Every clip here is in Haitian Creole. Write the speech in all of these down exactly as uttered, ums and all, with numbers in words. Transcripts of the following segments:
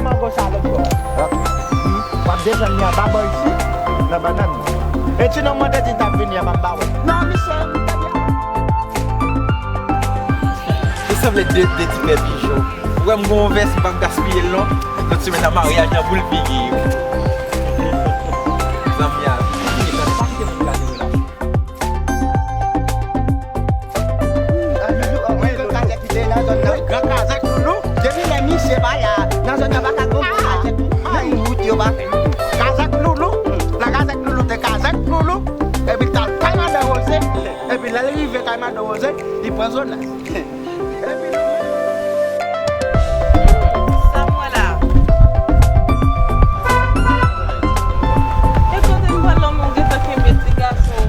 Nan goch a lòt bò. W ap desann li anba bò isi, nan bannann nan. E ti nonm mwen te di l t ap vini an, m ap ba w. Non, misye, nou sanble de, de ti pè pijon. Ou wè m gon vès, m p ap gaspiye l non. Lòt semèn nan maryaj nan boul figi yo. Zanmi a. Kite moun gade w la. Gran kazèk loulou. Depi lè misye pa la, nan zòn nan pa ka gon kazèk. Menm wout yo pa fè. Kazèk loulou. Nan kazèk loulou, te kazèk loulou. Epi l t al kay madan Woze. Epi lè l rive kay madan Woze, li pran zonaj. Epi nou Sa m wè la. E kote m pral la, mwen gentan kenbe ti gason.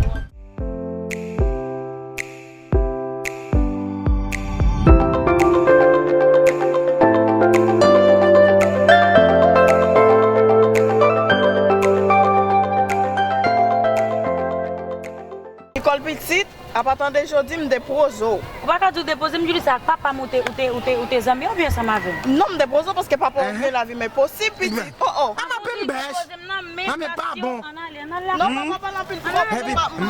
Nikòl pitit, apa tande jodi m depoze w. Ou pa ka di w depoze m, Julie, se ak papa m ou te, ou te, ou te, ou te zanmi oubyen ansanm avè m? Non, m depoze w paske papa w vle lavi m enposib, pitit. Oh, oh. Ama pembèch. Depoze m nan, men pa bon. An ale, an ale la. Non, papa pale anpil twòp.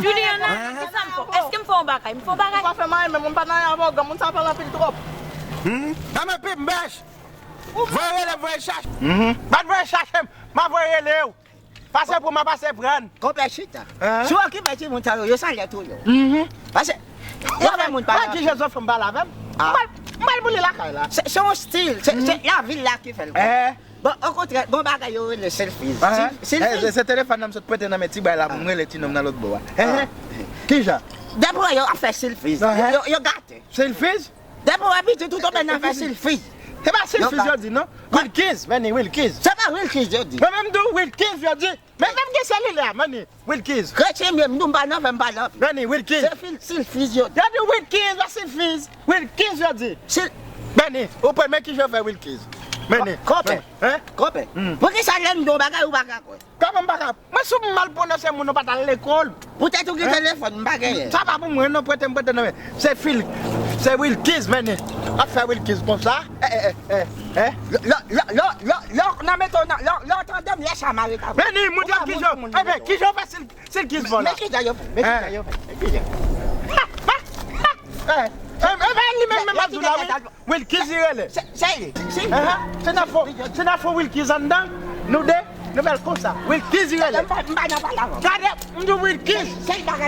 Julie, an ale, kisa m fè w? Èske m fè w yon bagay? M fè w yon bagay? Ou pa fè m anyen, men moun pa nan anyen avè w, granmoun sa pale anpil twòp. Ama pembèch. Voye rele, voye chache. Bat voye chache m. M a voye rele w. Pase pou mwen, pase pran. Konpè chita. Si w okipe timoun sa yo, yo sanlè tou yo. Pase, yo fè moun pa. Ki Jezi fè m pale avè m? M pral, m pral boule lakay la. Se, se yon stil, se, se lavil la ki fè l konsa. Bon, okontrè, gon bagay yo rele silfiz. Silfiz. Se telefòn nan m sot prete nan men ti bway la pou m rele ti nonm nan lòt bò a. Kijan? Depi yo ap fè silfiz, yo, yo gate. Silfiz? Depi w wè pitit ou tonbe nan vi silfiz. Se pa silfiz yo di non. Wilkiz, Manny, Wilkiz. Se pa Wilkiz yo di. Mwen menm tou, Wilkiz yo di. Men menm gen selilè, Manny, Wilkiz. Kretyen m ye, m di w m pa nan fè, m pa nan fè. Manny, Wilkiz. Se fil silfiz yo di. Yo di Wilkiz, pa silfiz. Wilkiz yo di. Manny, ou premye ki je fè Wilkiz. Manny. Konpè. Konpè. Poukisa lè m di w yon bagay ou pa ka kwè? Kòman m pa ka? Mwen si w mal pwononse moun ou pa t al lekòl. Poutèt ou gen telefòn, m pa genyen. Sa pa pou mwen non, prete m prete nan men. Se fil, se Wilkiz, men ap fè Wilkiz konsa. Eh, eh, eh, eh. Lò, lò, lò, lò, lò, lò, nan meto, nan, lò, lò, tande m, lè sa mare ta. Men ni, moun yo kijan, eh ben, kijan w fè sil, silkiz vòlè. Men kijan yo fè, men kijan yo fè, men kijan. Eh, eh, eh, li menm, menm ap di la, wi. Wilkiz li rele. Se, se li. Se li. Se nan fo, se nan fo Wilkiz anndan. Nou de, nou fè l konsa. Wilkiz li rele. M pa, m pa nan pale avè w. Gade, m di Wilkiz.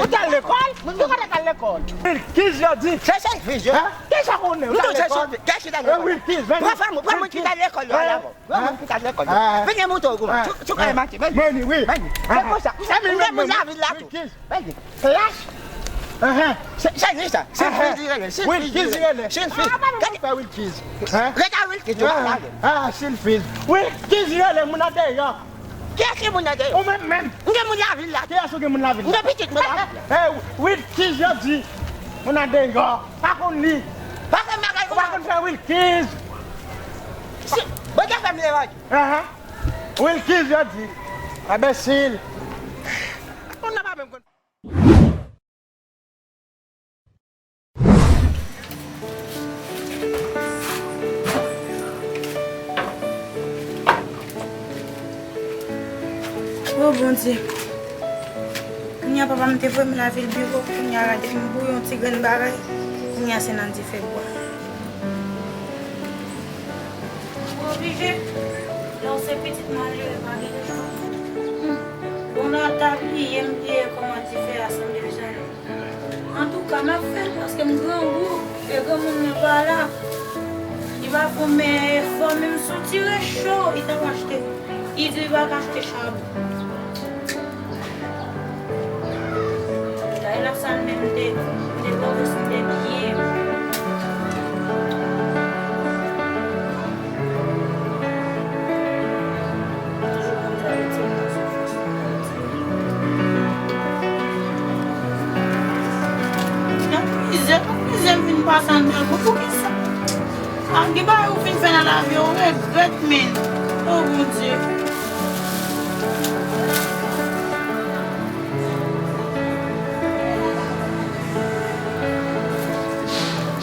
Ou t al lekòl? Ou pa t al lekòl. Wilkiz yo di. Se, se Wilkiz yo. Kisa konnen? Ou t al lekòl? Wilkiz, men. Pran fanm ou, pran moun ki t al lekòl yo al avè w. Pran moun ki t al lekòl yo. Vini moute w goumen. Sou, sou kay mati, vini. Vini, wi. Vini. Se konsa. M gen moun lavil la tou. Vini. Flash. Se, se li sa. Silfiz li rele. Silfiz li rele. Silfiz. Gade. Fè Wilkiz. Reta Wilkiz, yo pa pale. Ah, silfiz. Wilkiz li rele, moun nan deyò. Kiyès ki moun nan deyò? Ou menm menm. M gen moun lavil la. Kiyès ou gen moun lavil la? M gen pitit mwen lavil la. Eh, Wilkiz yo di. Moun nan deyò. Pa konn li. Pa fè m bagay konsa. Ou pa konn fè Wilkiz. Si, bon, te fè m leve. Wilkiz yo di. Enbesil. Moun nan pa menm konn. O Bondye. Kounye a papa m te voye m lavil biwo, kounye a la depi m bouyon ti grenn bagay, kounye a se nan dife bwa. Ou oblije. Lè w se pitit malere, pa gen chwa. Bon, nan ta bliye, m bliye kòman dife a sanble jale. Antouka, m ap fè l paske m grangou e granmoun mwen pa la. Li pa fè yon meyè efò, menm si w tire cho, li t ap achte. Li di li pa ka achte chabon. Kay la sa l menm te, te pwofesyon de byen. Toujou konn sa yo ti moun sou fòs. Nan prizè, nan prizè m vin pase anndan, bon, poukisa? A, gen bagay ou fin fè nan lavi, ou regrèt, men. O Bondye.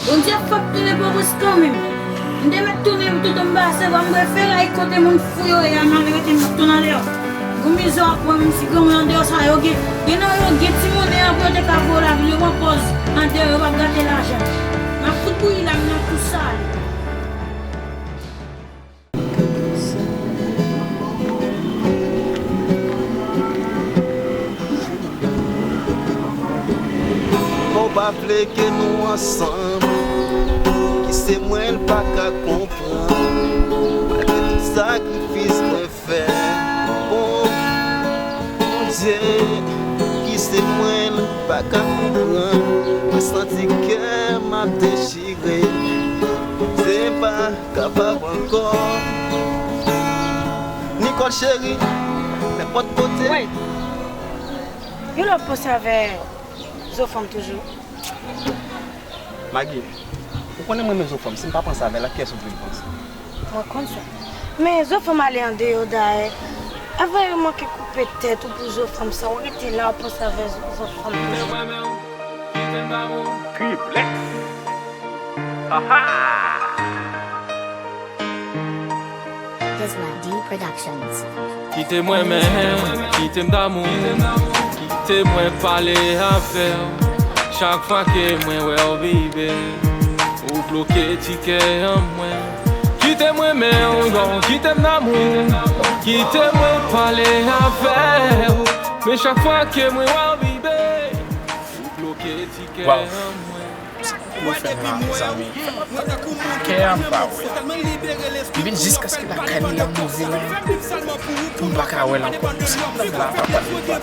Bondye ap frape pil epowis kanmenm. M te mèt tounen m toutan m pase, bon, m prefere al kote moun fou yo ye a, m al rete m tounen andeyò. Gwo mizè w ap pran, menm si granmoun andeyò sa yo gen, gen nan yo gen ti monnen an pou yo te ka voye lavi l, yo pran pòz andeyò, yo p ap gate lajan. M ap fout bouyi la, m nan tou sale. Ou pa vle ke nou ansanm, ki se mwen l pa ka konprann, malgre tout sakrifis mwen fè. Bon, Bondye, ki se mwen l pa ka konprann, mwen santi kè m ap dechire, se pa kapab ankò. Nicole cheri, nenpòt kote. Wait. Yon lè w ap panse avè Zofanm toujou? Maggie, ou konnen mwen renmen Zofanm, si m pa panse avè l, ak kiyès ou vle m panse? Mwen konn sa. Men Zofanm ale andeyò dayè. Avè yo manke koupe tèt ou pou Zofanm sa, ou rete la, w ap panse avè Zo-, Zofanm toujou. Triplex. Aha! Isla D Productions. Kite mwen menm, kite m damou, kite mwen pale avè w. Chak fwa ke mwen wè w, baby, ou bloke ti kè an mwen. Kite mwen menm, yo, kite m damou, kite mwen pale avè w. Men chak fwa ke mwen wè w, baby, ou bloke ti kè an mwen. Sa pou nou fè m la, mezanmi? Kè a m pa wè. M vin jiskaske lakay li la move la. M pa ka wè l ankò. Sa m la pa pral vin bat.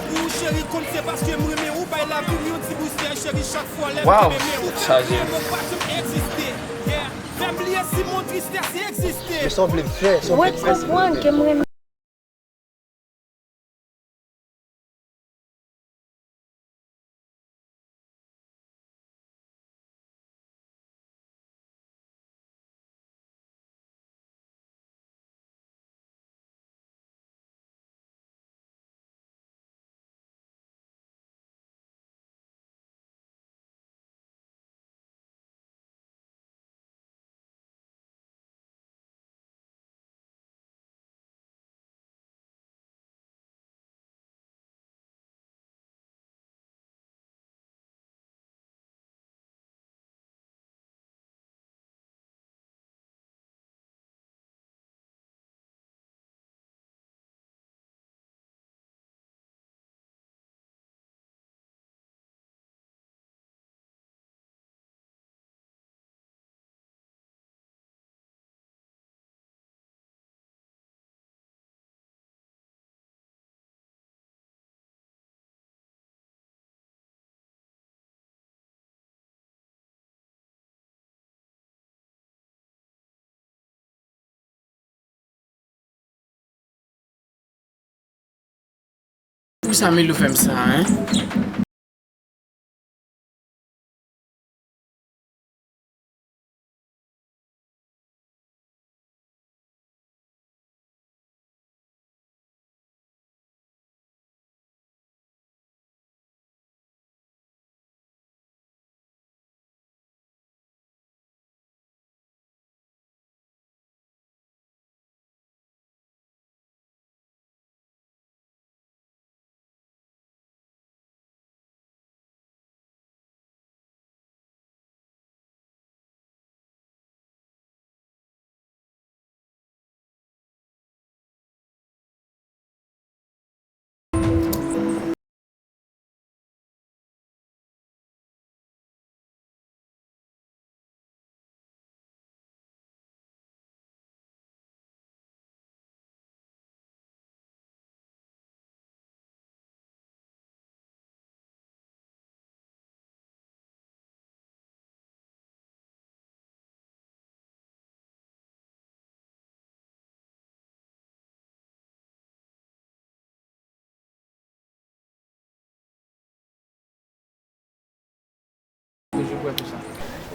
Waw, tèt chaje. Men sa w vle m fè, sa w vle m fè, silvouplè? Poukisa Milou fè m sa, en? Toujou prè pou sa.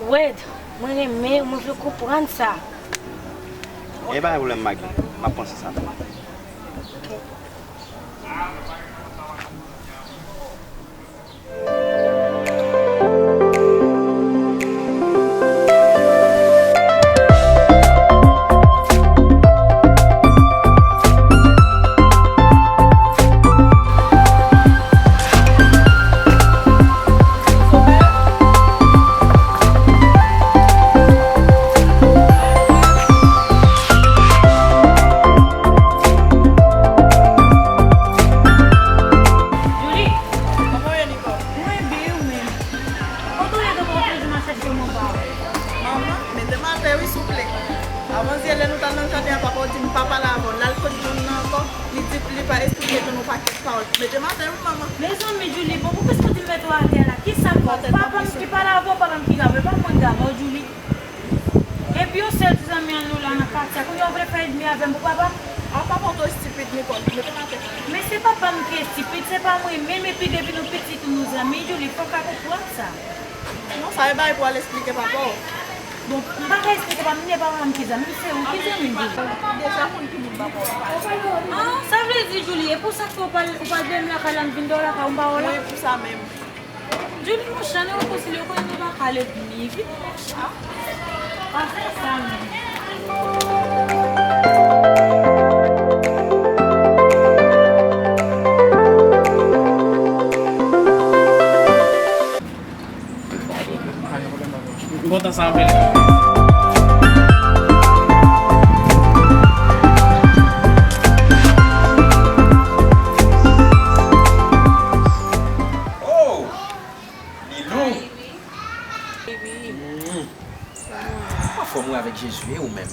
Wed, mwen renmen, mwen vle konprann sa. E pa gen pwoblèm, Maggie. M ap panse sa. Ok. Manzè, lè nou t al nan jaden an, papa w di m pa pale avè w. L al kot John nan ankò, li di, li pa esplike John yon pakèt pawòl. Mete m atè wi, manman. Mezanmi, Julie, bon, poukisa w di m mete w atè la? Kisa k pase? Papa m ki pale avè w, papa m ki grave, pa mwen grave, Julie. Epi yon sèl ti zanmi an nou la nan katye a, kounye a w vle fè ènmi avè m pou papa m? A, papa w twò estipid, Nicole. Mete m atè. Men se papa m ki estipid, se pa mwen menm, epi depi nou piti nou zanmi, Julie, fò w ka konprann sa. Non, sa e bagay pou w al esplike papa w. Bon, m pa ka esplike papa m, men papa m ki zanmi m, se ou ki zanmi m, Julie. Ou deja konn ki moun papa w ye. Ah, sa vle di, Julie, e pou sa k fè w pa al, ou pa al byen lakay la, m vin dèyè w lakay ou, m pa wè w la? Wi, pou sa menm. Julie, monchè, nou rekonsile, ou konnen nou pa ka al ènmi, vin monchè. Pa fè sa, menm. M kontan sa anpil. Oh! Lilou! Baby. Mm. Anfòm wi avèk Jezi, e ou menm?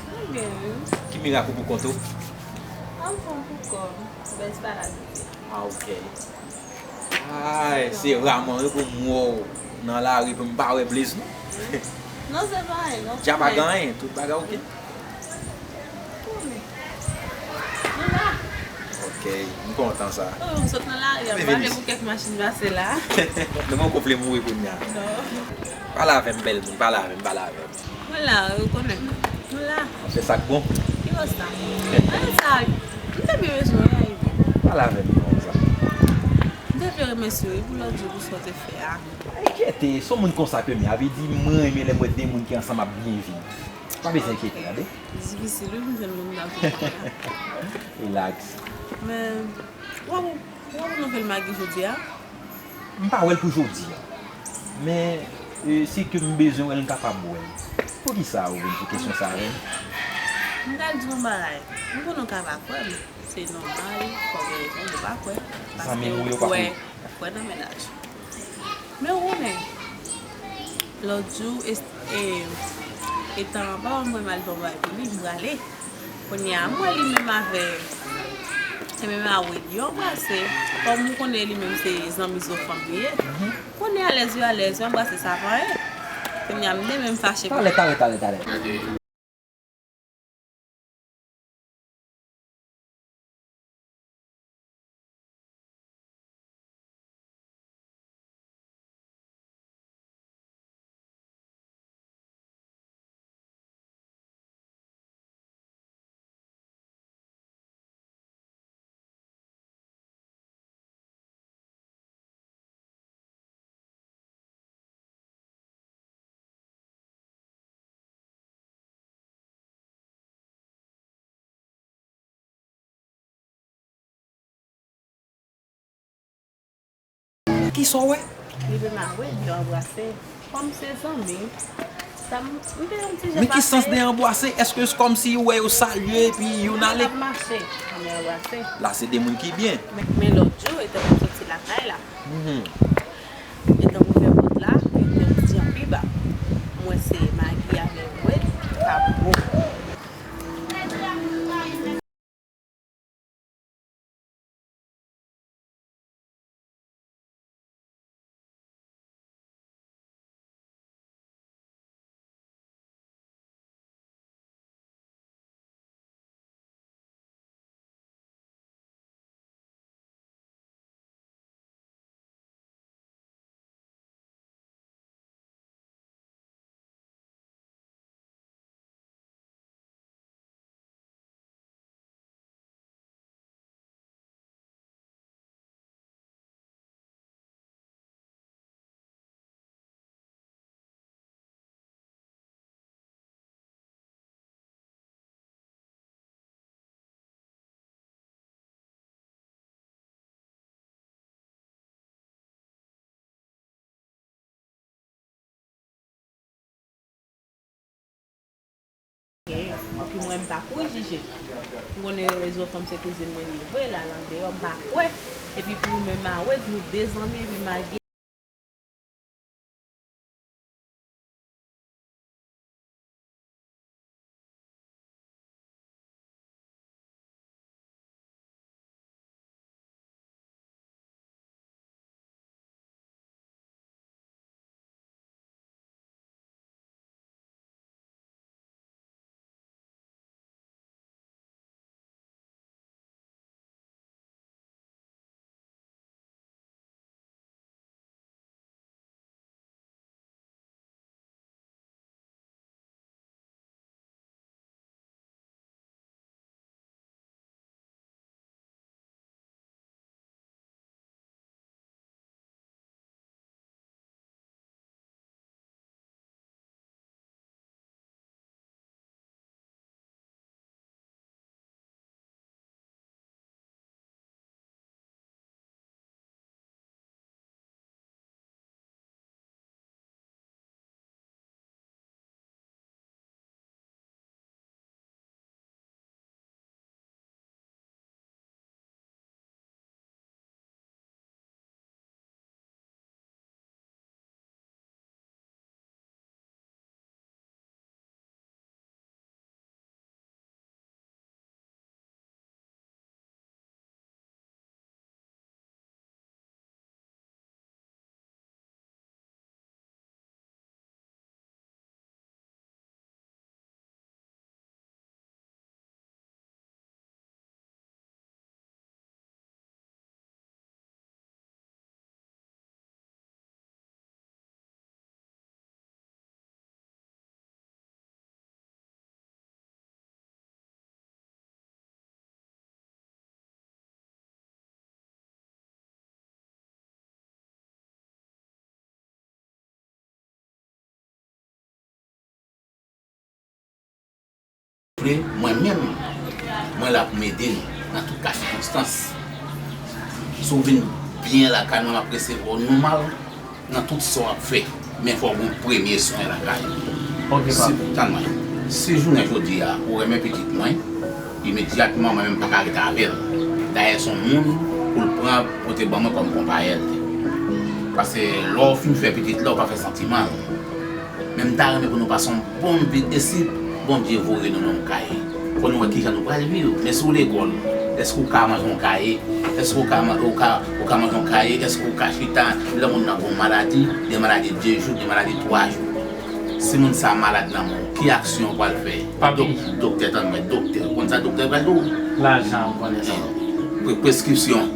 Mwen byen, wi. Ki mirak ou pou kont ou? Anfòm pou kò m. Bèl pa la jodi a. Ah, ok. Ay, se raman wi pou m wè w nan lari pou m pa wè Blaze, non. Non, se pa anyen, non. Dja pa gen anyen, tout bagay ok? Konnen. Nou la. Ok, m kontan sa. Oh, m sot nan lari a, m pa vle pou kèk machin pase la. Nou poko vle mouri kounye a. Non. Pale avè m, bèl moun, pale avè m, pale avè m. Mwen la, ou konnen. Mwen la. Fè sa k bon. Ki bò sa? Anyen sa, m te byen bezwen w, Ivy. Pale avè m konsa. M te vle remèsye w wi pou lòt jou pou sa w te fè a. Pa enkyete, se yon moun konsa ke m ye. Sa vle di, mwen renmen lè m wè de moun ki ansanm ap byen viv. Pa bezwen enkyete, tande? Difisil wi pou jwenn moun nan konsa. Relax. Men, w ap, w ap nouvèl Maggie jodi a? M pa wè l pou jodi a. Men, e, si ke m bezwen wè l, m kapab wè l. Poukisa ou vin pou kesyon sa avè m? M pral di w yon bagay. M konnen w ka pa kwè m. Se nòmal, fò gen rezon pou w pa kwè. Paske ou kwè, ou kwè nan mennaj. Men ou konnen, lòt jou, e, e, etan papa m voye m al fè yon bagay pou li, m prale. Kounye a, m wè li menm avè, e menm a Wade yo anbrase. Kòm ou konnen li menm se zanmi Zofranm li ye. Kounye a, alèz yo alèz, yo anbrase, sa pa anyen. Kounye a, m de menm fache. Talè, talè, talè, talè. Kisa w wè? Li menm a Wade, yo anbrase. Kòm se zanmi, sa m, m te yon ti jan pase. Men ki sans de anbrase? Èske se kòmsi ou wè yo salye epi youn ale? N ap mache, ann anbrase. La se de moun ki byen. Men, men lòt jou, etan m soti lakay la. Mhm. Etan m ouvè pòt la, epi yon ti jan pi ba, m wè se Maggie avèk Wade k ap bon. Epi mwen, m pa kouri jije. M konnen Zofranm se kouzin mwen li vre, l al andeyò, m pa kwè. Epi pou ou menm a Wade, nou de zanmi, epi Maggie. Mwen menm, mwen la pou m ede nou nan tout ka sikonstans. Si w vin byen lakay mwen, m ap resevwa w nòmal nan tout sa w ap fè. Men fò w gen premye swen lakay ou. Ok, si, papa. Tann mwen. Si jounen jodi a, ou renmen pitit mwen, imedyatman mwen menm pa ka rete avè l. Dayè, se yon moun pou l pran, pou te ban mwen kòm konpayèl. Paske lè w fin fè pitit la, ou pa fè santiman l. Men m ta renmen pou nou pase yon bon vi isit, Bondye voye nou nan yon kay. Fò nou wè kijan nou pral viv. Men si w lekòl, èske ou ka manje yon kaye? Èske ou ka, ou ka, ou ka manje yon kaye? Èske ou ka chita lè moun nan gen yon maladi, de maladi de jou, de maladi twa jou? Si moun sa malad nan men w, ki aksyon ou pral fè? Papi. Dok-, doktè, tann mwen, doktè. Ou konn sa doktè pral di w? Lajan, ou konnen sa. Pre-, preskripsyon.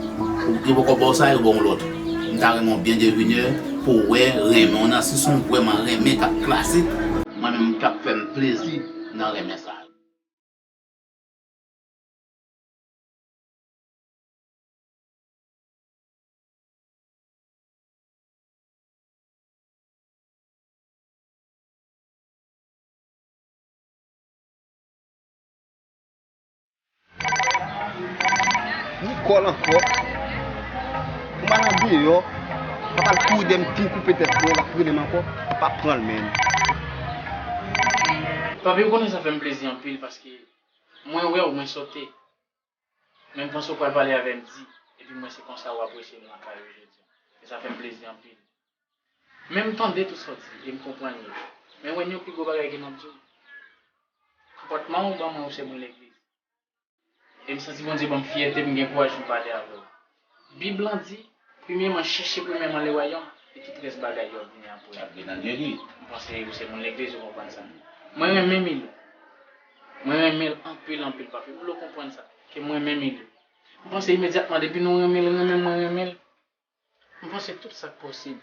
Ou, yo poko ba w sa, yo ba w yon lòt. M ta renmen w byen devinè pou w wè renmen w nan, si se yon vrèman renmen k ap klasik, mwen menm k ap fè m plezi nan renmen sa. Nikòl ankò. Pou m al andeyò, l ap al kouri dèyè m, fin koupe tèt mwen, l ap rele m ankò, m pa pran l menm. Papi, ou konnen sa fè m plezi anpil paske mwen wè w, mwen sote. Men m panse w pral pale avè m di, epi m wè se konsa w apresye m lakay ou jodi a. E sa fè m plezi anpil. Men m tande tout sa w di, e m konprann yo. Men w wè yon pi gwo bagay ke m ap di w. Konpòtman w ban mwen, ou se moun legliz. E m santi Bondye ban m fyète pou m gen kouraj pou m pale avè w. Bib lan di, premyèman, chèche premyèman le wayòm, e tout rès bagay yo ap vini apre. Ap vin an dènye. M panse ou se moun legliz, ou konprann sa. Mwen renmen Milo. Mwen renmen l anpil, anpil, papi. Pou l konprann sa, ke mwen renmen Milo. M panse imedyatman, depi nou renmen l, renmen mwen renmen l, m panse tout sa k posib,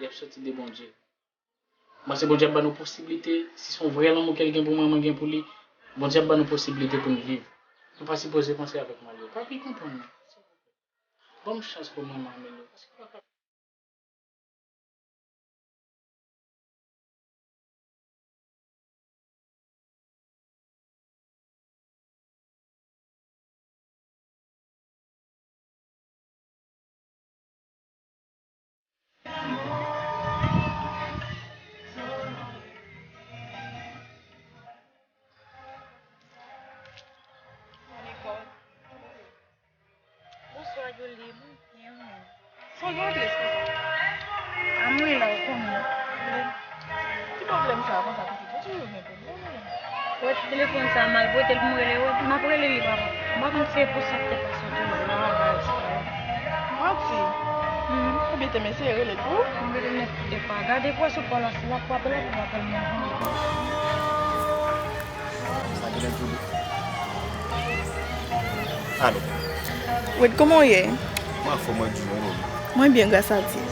y ap soti de Bondye. M panse Bondye ap ba nou posiblite, si se yon vrè lanmou ke l gen pou mwen, mwen gen pou li, Bondye ap ba nou posiblite pou n viv. Nou pa sipoze panse avèk mal yo. Papi, konprann mwen. Ban m chans pou mwen, Mamilo. Paske pa ka. Bonswa, Jolie. Mwen byen, wi. Sa w gen antre konsa? A mwen la, ou konnen. Ki pwoblèm sa a konsa, pitit? Ou toujou gen pwoblèm, wi. Ou wè ti telefòn sa a, m al pote l pou m rele, wi. M ap rele li, papa. M pa konn si se pou sa k te pase w toujou la, bagay sa yo. Manti. Mhm. Ou byen te men eseye rele l pou ou? M rele l nenpòt de fwa. Gade pou wè si w pa la, si l ap frape la, pou l apèl mwen. Sa genlè tou. Alo. Wade, kòman w ye? Mwen anfòm, mwen di w, mwen. Mwen byen, gras a Dye.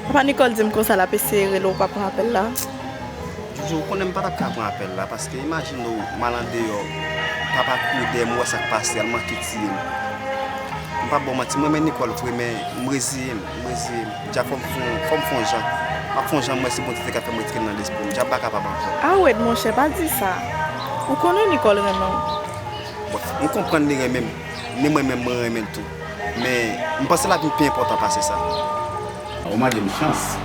Papa Nicole di m konsa l ap eseye rele w, ou pa pran apèl la. Jojo, ou konnen m pa t ap ka pran apèl la, paske imajine w, m al andeyò, papa kouri dèyè m, ou wè sa k pase a, l manke tiye m. M p ap ba w manti, m renmen Nicole vre, men m reziye m, m reziye m. Dja fò m fè yon, fò m fè yon jan. M ap fè yon jan, m wè si Bondye te ka fè m retire l nan lespri m. Dja m pa kapab ankò. Awèd, monchè, pa di sa. Ou konnen Nicole renmen w. Bon, m konprann li renmen m. Ni mwen menm, mwen renmen l tou. Men, m panse lavi m pi enpòtan pase sa. Ou mande m chans.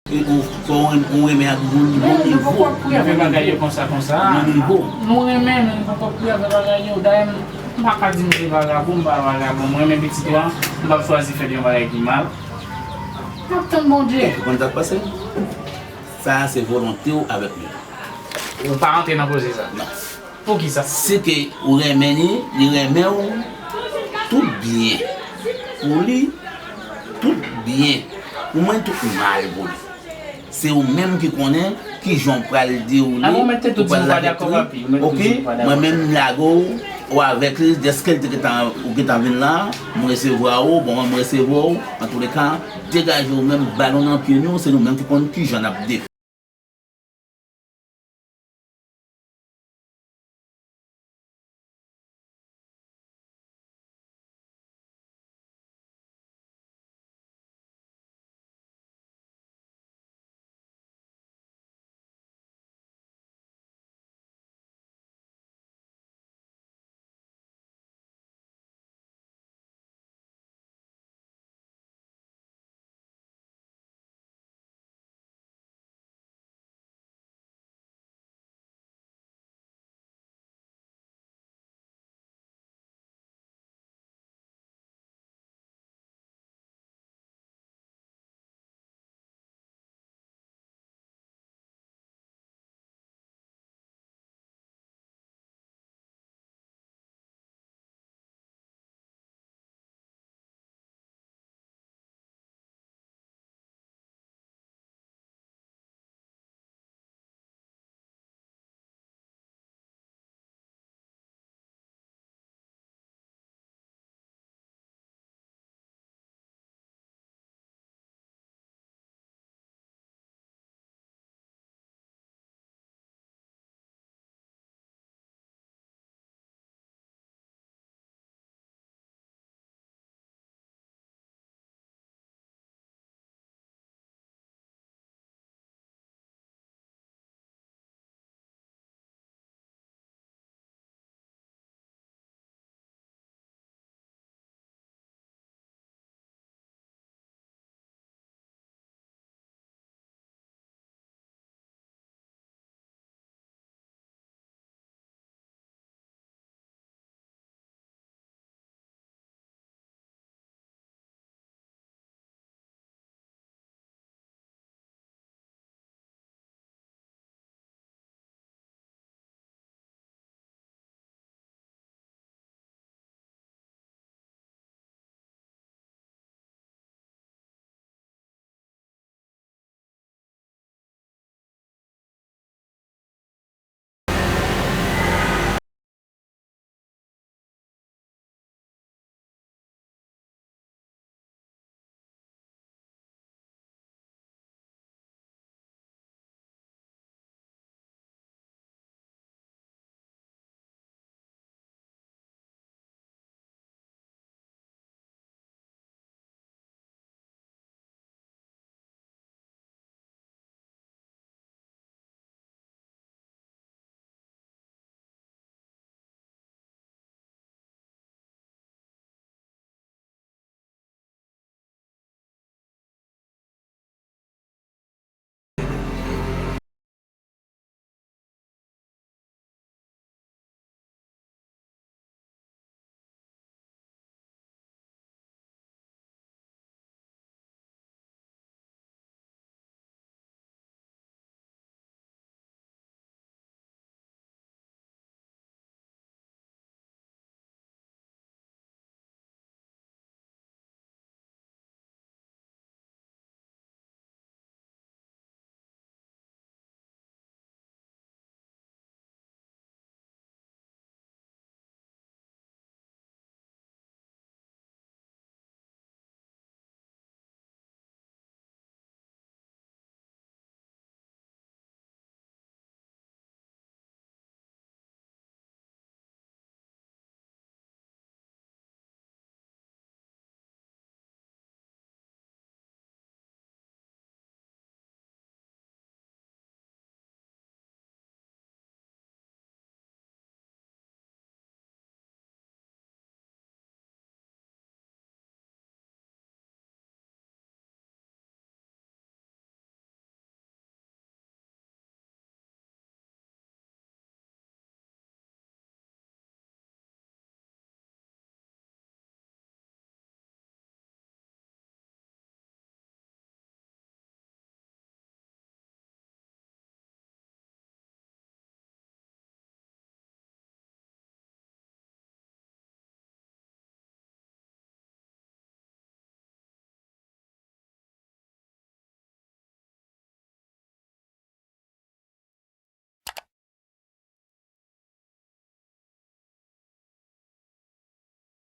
E ou, fò ou renmen, ou renmen ak moun bon nivo. Pou ap priye avè bagay yo konsa konsa. Bon nivo. Nou renmen, men nou poko priye avè bagay yo. Dayè, m pa ka di m se vagabon, m pa vagabon. Mwen, men pitit ou a, m p ap chwazi fè l yon bagay ki mal. M ap tann Bondye. Ou konn sa k pase? Sa a se volonte w avèk li. Ou pa antre nan koze sa. Non. Poukisa? Si ke ou renmen li, li renmen w, tout byen pou li, tout byen. Pou mwen, tout mal pou li. Se ou menm ki konnen ki jan w pral di ou li, Ah, ou mete tout ou pral di ou pa lage dakò, li. Papi, ou mete Ok, tout di ou pa dakò. Mwen menm m lage w, ou avèk li, dèske l te gentan, ou gentan vin la, m resevwa ou, bon, mwen m resevwa w, antouleka, degaje w menm, balon nan pye nou, se nou menm ki konn ki jan n ap de-,